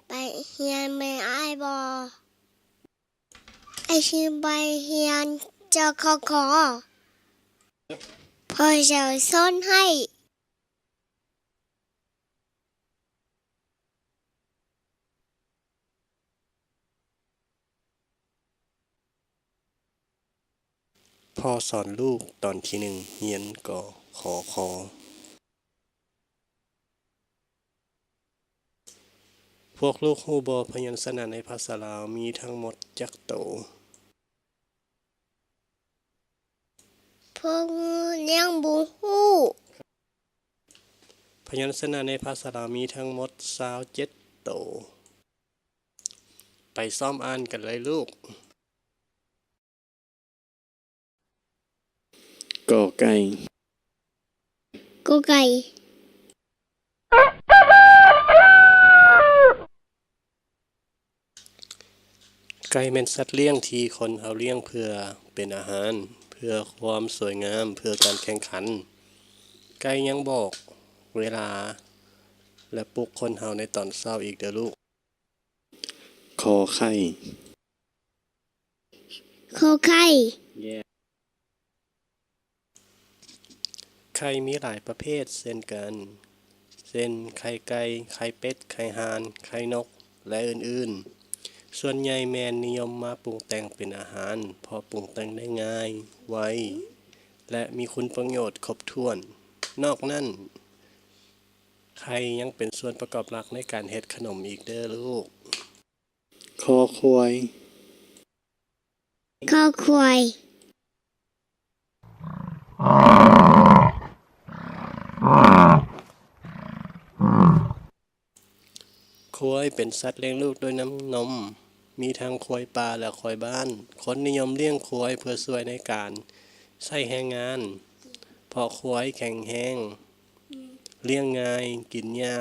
ໄປຮຽນແມ່ອ້າຍບໍ່? ອ້າຍຊິໄປຮຽນ ຈ ຄ ຂ. ພໍ່ເຈົ້າສອນໃຫ້. ພໍ່ສອນລູກຕອນທີໜຶ່ງ ຮຽນ ກ ຂ ຂ. ພວກລູກຮູ້ບໍ່ ພະຍັນຊະນະໃນພາສາລາວມີທັງໝົດຈັກໂຕ? ພວກລູກຍັງບໍ່ຮູ້. ພະຍັນຊະນະໃນພາສາລາວມີທັງໝົດຊາວເຈັດໂຕ. ໄປຊ້ອມອ່ານກັນເລີຍລູກ. ກ ໄກ່. ກ ໄກ່. ໄກ່ແມ່ນສັດລ້ຽງທີ່ຄົນເຮົາລ້ຽງເພື່ອເປັນອາຫານ, ເພື່ອຄວາມສວຍງາມ, ເພື່ອການແຂ່ງຂັນ. ໄກ່ຍັງບອກເວລາ ແລະ ປຸກຄົນເຮົາໃນຕອນເຊົ້າອີກເດີ້ລູກ. ຂໍໄຂ່. ຂໍໄຂ່. ໄຂ່ມີຫຼາຍປະເພດເຊັ່ນກັນ ເຊັ່ນ ໄຂ່ໄກ່, ໄຂ່ເປັດ, ໄຂ່ຫ່ານ, ໄຂ່ນົກ ແລະ ອື່ນໆ. ສ່ວນໃຫຍ່ແມ່ນນິຍົມມາປຸງແຕ່ງເປັນອາຫານ ເພາະປຸງແຕ່ງໄດ້ງ່າຍ, ໄວ ແລະ ມີຄຸນປະໂຫຍດຄົບຖ້ວນ. ນອກນັ້ນ, ໄຂ່ຍັງເປັນສ່ວນປະກອບຫຼັກໃນການເຮັດຂະໜົມອີກເດີ້ລູກ. ຄໍຄວາຍ. ຄໍຄວາຍ. ຄວາຍເປັນສັດລ້ຽງລູກດ້ວຍນ້ຳນົມ. ມີທັງຄວາຍປ່າ ແລະ ຄວາຍບ້ານ. ຄົນນິຍົມລ້ຽງຄວາຍເພື່ອຊ່ວຍໃນການໃຊ້ແຮງງານ, ເພາະຄວາຍແຂງແຮງ, ລ້ຽງງ່າຍ, ກິນຫຍ້າ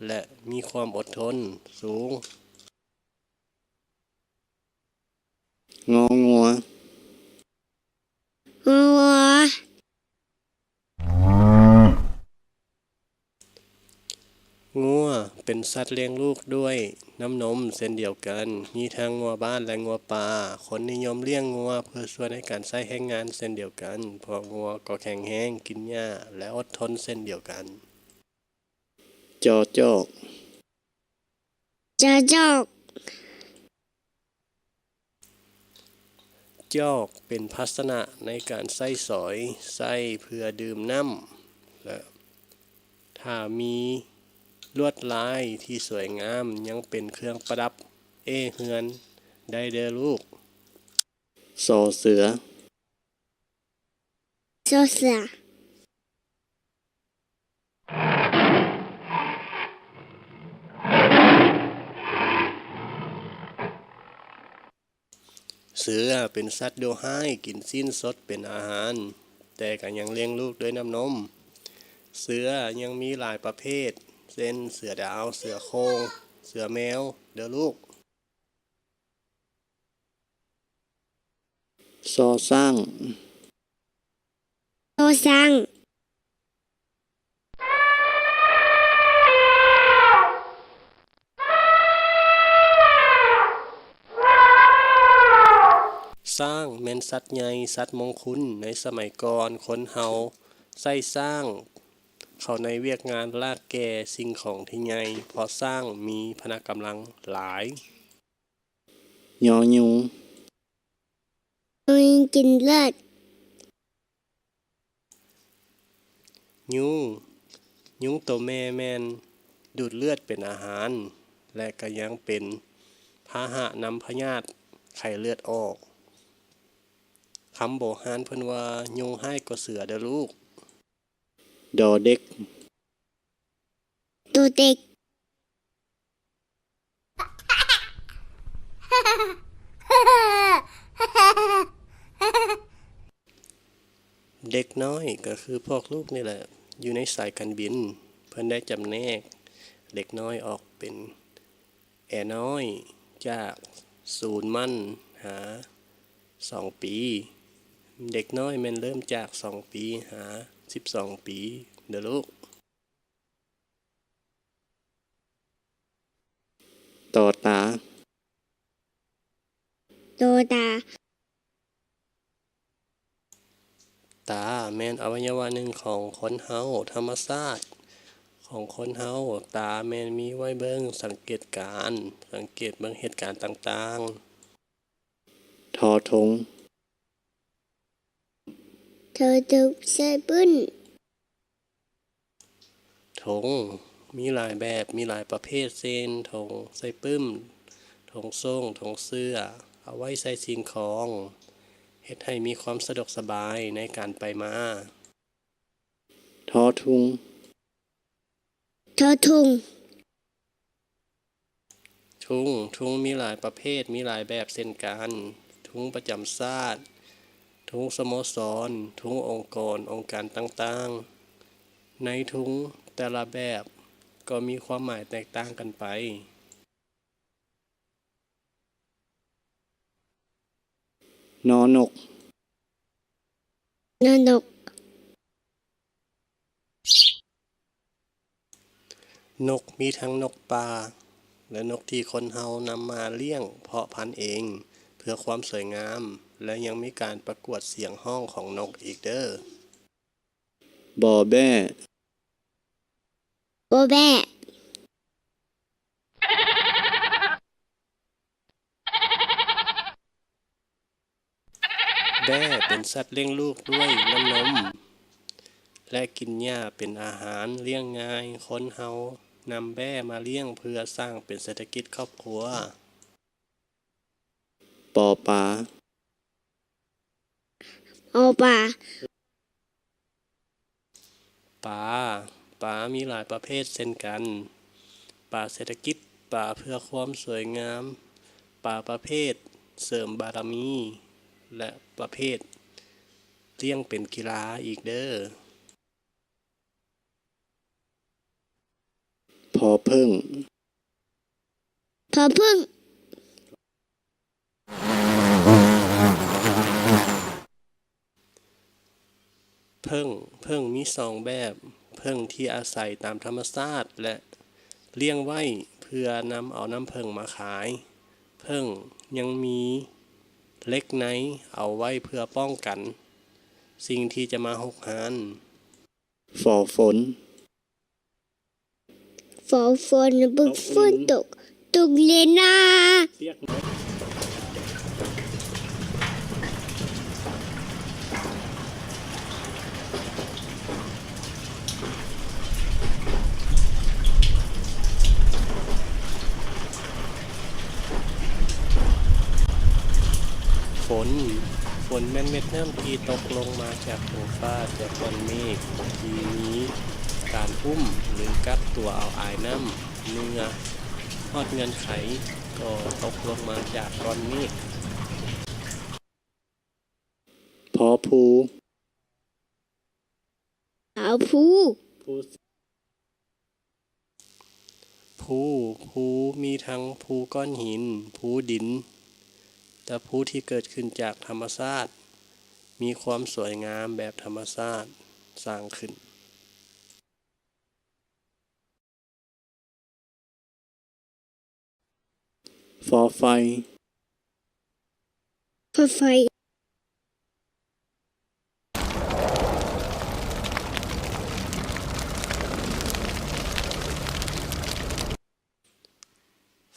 ແລະ ມີຄວາມອົດທົນສູງ. ງໍງົວ. ງົວ. ງົວເປັນສັດລ້ຽງລູກດ້ວຍນ້ຳນົມເຊັ່ນດຽວກັນ. ມີທັງງົວບ້ານ ແລະ ງົວປ່າ. ຄົນນິຍົມລ້ຽງງົວເພື່ອຊ່ວຍໃນການໃຊ້ແຮງງານເຊັ່ນດຽວກັນ, ເພາະງົວກໍແຂງແຮງ, ກິນຫຍ້າ ແລະ ອົດທົນເຊັ່ນດຽວກັນ. ຈ ຈອກ. ຈ ຈອກ. ຈອກເປັນພາຊະນະໃນການໃຊ້ສອຍ, ໃຊ້ເພື່ອດື່ມນ້ຳ ແລະ ຖ້າມີລວດລາຍທີ່ສວຍງາມ ຍັງເປັນເຄື່ອງປະດັບເອເຮືອນໄດ້ເດີ້ລູກ. ຊ ເສືອ. ຊ ເສືອ. ເສືອເປັນສັດດຸຮ້າຍ, ກິນຊີ້ນສົດເປັນອາຫານ, ແຕ່ກໍຍັງລ້ຽງລູກດ້ວຍນ້ຳນົມ. ເສືອຍັງມີຫຼາຍປະເພດ ເຊັ່ນ ເສືອດາວ, ເສືອໂຄ່ງ, ເສືອແມວ ເດີ້ລູກ. ຊ ຊ້າງ. ຊ ຊ້າງ. ຊ້າງແມ່ນສັດໃຫຍ່, ສັດມົງຄຸນ. ໃນສະໄໝກ່ອນ, ຄົນເຮົາໃຊ້ຊ້າງເຂົ້າໃນວຽກງານລາກແກ່ສິ່ງຂອງທີ່ໃຫຍ່, ເພາະຊ້າງມີພະລະກຳລັງຫຼາຍ. ຍໍຍຸງ. ຍຸງກິນເລືອດ. ຍຸງ. ຍຸງໂຕແມ່ແມ່ນດູດເລືອດເປັນອາຫານ ແລະ ກະຍັງເປັນພາຫະນຳພະຍາດໄຂ້ເລືອດອອກ. ຄຳໂບຮານເພິ່ນວ່າ ຍຸງຮ້າຍກວ່າເສືອເດີ້ລູກ. ດໍເດັກ. ໂຕເດັກ. ເດັກນ້ອຍກໍຄືພວກລູກນີ້ແຫຼະ ຢູ່ໃນສາຍການບິນ ເພິ່ນໄດ້ຈຳແນກເດັກນ້ອຍອອກເປັນແອນ້ອຍ ຈາກສູນມັນຫາສອງປີ. ເດັກນ້ອຍແມ່ນເລີ່ມຈາກສອງປີຫາສິບສອງປີເດີ້ລູກ. ຕໍ່ຕາ. ຕໍ່ຕາ. ຕາແມ່ນອະໄວຍະວະໜຶ່ງຂອງຄົນເຮົາ. ທຳມະຊາດຂອງຄົນເຮົາ, ຕາແມ່ນມີໄວ້ເບິ່ງ, ສັງເກດການ, ສັງເກດເບິ່ງເຫດການຕ່າງໆ. ທໍທຸງ. ທໍທຸງໃສ່ປຶ້ມ. ຖົງມີຫຼາຍແບບ, ມີຫຼາຍປະເພດ ເຊັ່ນ ຖົງໃສ່ປຶ້ມ, ຖົງໂສ້ງ, ຖົງເສື້ອ, ເອົາໄວ້ໃສ່ສິ່ງຂອງ, ເຮັດໃຫ້ມີຄວາມສະດວກສະບາຍໃນການໄປມາ. ທໍທຸງ. ທໍທຸງ. ທຸງ, ທຸງມີຫຼາຍປະເພດ, ມີຫຼາຍແບບເຊັ່ນກັນ, ທຸງປະຈຳຊາດ, ທຸງສະໂມສອນ, ທຸງອົງກອນ, ອົງການຕ່າງໆ. ໃນທຸງແຕ່ລະແບບກໍມີຄວາມໝາຍແຕກຕ່າງກັນໄປ. ນໍນົກ. ນໍນົກ. ນົກມີທັງນົກປ່າ ແລະ ນົກທີ່ຄົນເຮົານຳມາລ້ຽງເພາະພັນເອງເພື່ອຄວາມສວຍງາມ ແລະ ຍັງມີການປະກວດສຽງຮ້ອງຂອງນົກອີກເດີ້. ບໍ່ແບ້. ບໍ່ແບ້. ແບ້ເປັນສັດລ້ຽງລູກດ້ວຍນ້ຳນົມ ແລະ ກິນຫຍ້າເປັນອາຫານ, ລ້ຽງງ່າຍ. ຄົນເຮົານຳແບ້ມາລ້ຽງເພື່ອສ້າງເປັນເສດຖະກິດຄອບຄົວ. ປໍປາ. ປໍປາ. ປາ, ປາມີຫຼາຍປະເພດເຊັ່ນກັນ, ປາເສດຖະກິດ, ປາເພື່ອຄວາມສວຍງາມ, ປາປະເພດເສີມບາລະມີ ແລະ ປະເພດລ້ຽງເປັນກິລາອີກເດີ້. ພໍເຜິ້ງ. ພໍເຜິ້ງ. ເຜິ້ງ, ເຜິ້ງມີສອງແບບ, ເຜິ້ງທີ່ອາໄສຕາມທຳມະຊາດ ແລະ ລ້ຽງໄວ້ເພື່ອນຳເອົານ້ຳເຜິ້ງມາຂາຍ. ເຜິ້ງຍັງມີເຫຼັກໃນເອົາໄວ້ເພື່ອປ້ອງກັນສິ່ງທີ່ຈະມາຮຸກຮານ. ຝໍຝົນ. ຝົນ, ຝົນ, ເບິ່ງຝົນຕົກ, ຕົກແລ້ວນາ. ຝົນ, ຝົນແມ່ນເມັດນ້ຳທີ່ຕົກລົງມາຈາກທ້ອງຟ້າ, ຈາກກ້ອນເມກທີ່ມີການອຸ້ມ ຫຼື ກັກຕົວເອົາອາຍນ້ຳ, ເມື່ອຮອດເງື່ອນໄຂກໍຕົກລົງມາຈາກກ້ອນເມກ. ພໍພູ. ຜາພູ. ພູ, ພູມີທັງພູກ້ອນຫີນ, ພູດິນ ແລະ ພູທີ່ເກີດຂຶ້ນຈາກທຳມະຊາດ, ມີຄວາມສວຍງາມແບບທຳມະຊາດສ້າງຂຶ້ນ. ຟໍໄຟ. ຟໍໄຟ.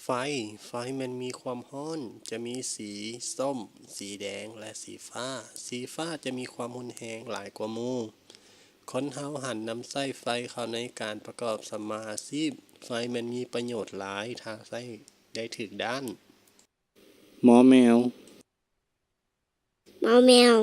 ໄຟ, ໄຟແມ່ນມີຄວາມຮ້ອນ, ຈະມີສີສົ້ມ, ສີແດງ ແລະ ສີຟ້າ. ສີຟ້າຈະມີຄວາມຮຸນແຮງຫຼາຍກວ່າໝູ່. ຄົນເຮົາຫັນນຳໃຊ້ໄຟເຂົ້າໃນການປະກອບສຳມາອາຊີບ. ໄຟແມ່ນມີປະໂຫຍດຫຼາຍ ຖ້າໃຊ້ໄດ້ຖືກດ້ານ. ມໍແມວ. ມໍແມວ.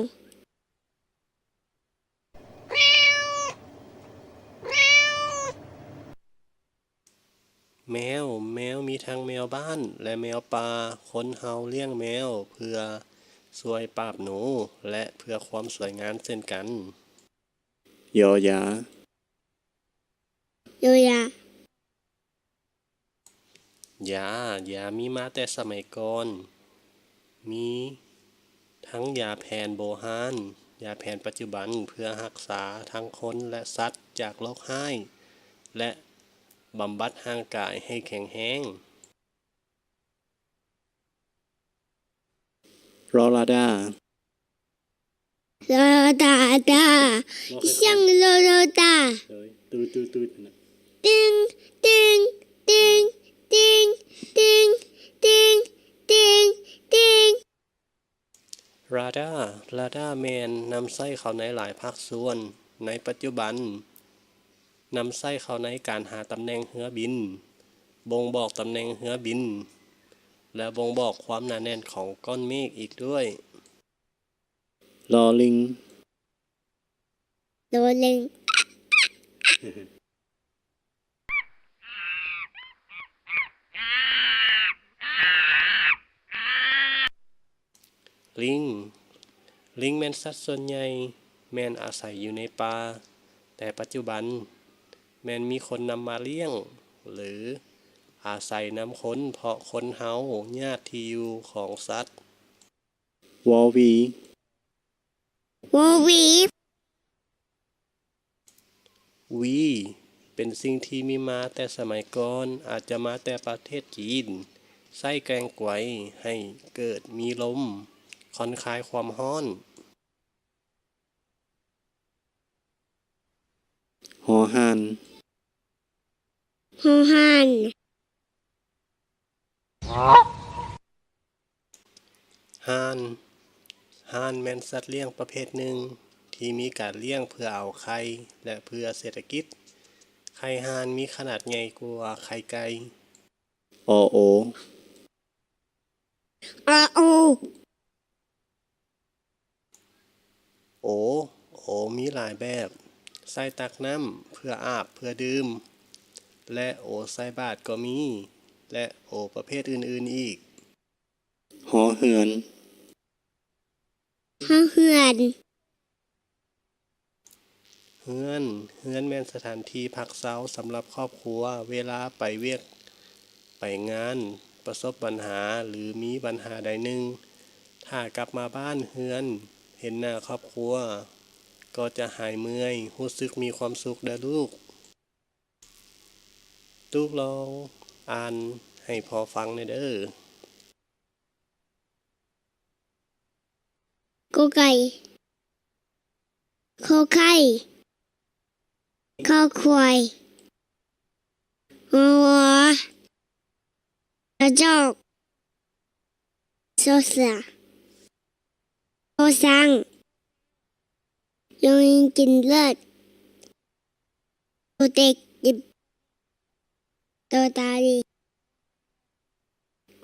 ແມວ, ແມວມີທັງແມວບ້ານ ແລະ ແມວປ່າ. ຄົນເຮົາລ້ຽງແມວເພື່ອຊ່ວຍປາບໜູ ແລະ ເພື່ອຄວາມສວຍງາມເຊັ່ນກັນ. ຍໍຢາ. ຍໍຢາ. ຢາ, ຢາມີມາແຕ່ສະໄໝກ່ອນ. ມີທັງຢາແຜນໂບຮານ, ຢາແຜນປັດຈຸບັນ ເພື່ອຮັກສາທັງຄົນ ແລະ ສັດຈາກໂລກຮ້າຍ ແລະ ບຳບັດຮ່າງກາຍໃຫ້ແຂງແຮງ. ລໍລາດາ ລໍດາດາ ສຽງລໍລໍດາ ເອີຍ ຕື່ນໆໆ ຫັ້ນນະ ຕຶງ ຕຶງ ຕຶງ ຕຶງ ຕຶງ ຕຶງ ຕຶງ ຕຶງ. ຣາດາ ຣາດາແມ່ນນຳໃຊ້ເຂົ້າໃນຫຼາຍພາກສ່ວນໃນປັດຈຸບັນ, ນຳໃຊ້ເຂົ້າໃນການຫາຕຳແໜ່ງເຮືອບິນ, ບົ່ງບອກຕຳແໜ່ງເຮືອບິນ ແລະ ບົ່ງບອກຄວາມໜາແໜ້ນຂອງກ້ອນເມກອີກດ້ວຍ. ລໍລິງ ລໍລິງ ລິງ ລິງແມ່ນສັດສ່ວນໃຫຍ່ແມ່ນອາໄສຢູ່ໃນປ່າ, ແຕ່ປັດຈຸບັນແມ່ນມີຄົນນຳມາລ້ຽງ ຫຼື ອາໄສນຳຄົນ ເພາະຄົນເຮົາຍາດທີ່ຢູ່ຂອງສັດ. ວໍວີ ວໍວີ ວີ ເປັນສິ່ງທີ່ມີມາແຕ່ສະໄໝກ່ອນ, ອາດຈະມາແຕ່ປະເທດຈີນ, ໃຊ້ແກງກວຍໃຫ້ເກີດມີລົມ, ຜ່ອນຄາຍຄວາມຮ້ອນ. ຫໍຮ່ານ ຫໍຮ່ານ ຫ່ານ ຫ່ານແມ່ນສັດລ້ຽງປະເພດໜຶ່ງທີ່ມີການລ້ຽງເພື່ອເອົາໄຂ່ ແລະ ເພື່ອເສດຖະກິດ. ໄຂ່ຫ່ານມີຂະໜາດໃຫຍ່ກວ່າໄຂ່ໄກ່. ອໍໂອ ອໍໂອ ໂອ ໂອມີຫຼາຍແບບ, ໃຊ້ຕັກນ້ຳເພື່ອອາບ ເພື່ອດື່ມ ແລະ ໂອໃສ່ບາດກໍມີ ແລະ ໂອປະເພດອື່ນໆອີກ. ຫໍເຮືອນ ຫໍເຮືອນ ເຮືອນ ເຮືອນແມ່ນສະຖານທີ່ພັກເຊົາສຳລັບຄອບຄົວ ເວລາໄປວຽກ ໄປງານ, ປະສົບບັນຫາ ຫຼື ມີບັນຫາໃດໜຶ່ງ. ຖ້າກັບມາບ້ານເຮືອນ ເຫັນໜ້າຄອບຄົວ ກໍຈະຫາຍເມື່ອຍ, ຮູ້ສຶກມີຄວາມສຸກເດີ້ລູກ. ລູກລອງອ່ານໃຫ້ພໍ່ຟັງແດ່ເດີ້. ກໍໄກ່ ຂໍໄຂ່ ຄໍຄວາຍ ງໍງໍ ຈອຈອກ ຊໍເສືອ ຊໍຊ້າງ ຍົງຍິງກິນເລືອດ ໂຕເຕັກ ໂຕຕາລີ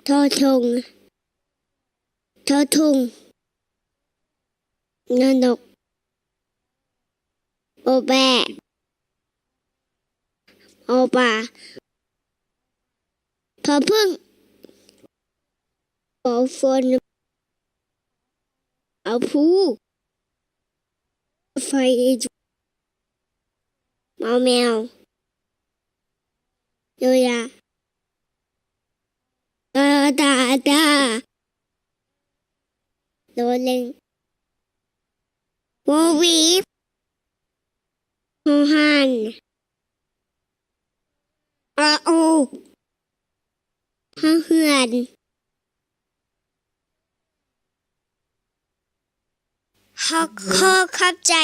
ທໍຖົງ ທໍທຸງ ນໍນົກ ປໍແປ ປໍປາ ພໍຜຶ້ງ ພໍຝົນ ພໍພູ ໄຟ ມໍແມວ ໂຍຢາ ຕາຕາຕາ ລໍເລັງ ວໍວີ ຫໍຮ່ານ ອາໂອ ຫໍເຮືອນ ຂໍຂອບໃຈ.